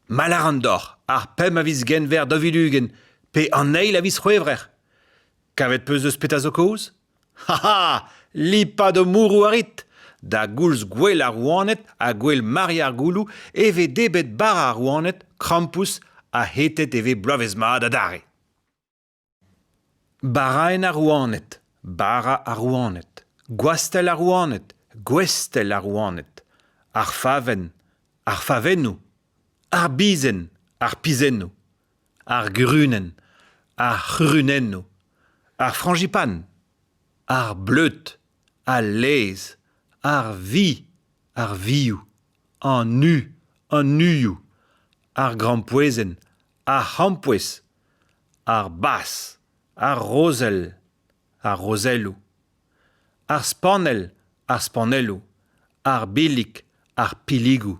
Ma lâran deoc'h, ar pemp a viz Genver 2020 pe an eil a viz C'hwevrer. Kavet 'peus eus petra zo kaoz ? Ha ha ! Lipat ho mourroù a rit ! Da goulz gouel ar rouaned ha gouel Maria ar Gouloù e vez debret bara ar rouaned, krampouz ha hetet e vez bloavezh mat adarre. Baraenn ar rouaned, bara ar rouaned, gwastell ar rouaned, gwestell ar rouaned, ar favenn, ar favennoù, ar bizenn, ar pizennoù, ar gurunenn, ar c'hurunennoù, ar frañjipan, ar bleud, al laezh, ar vi, ar vioù, an u, an uioù, ar grampouezhenn, ar c'hrampouezh, ar bas, ar rozell, ar rozelloù, ar spanell, ar spanelloù, ar billig, ar pilligoù.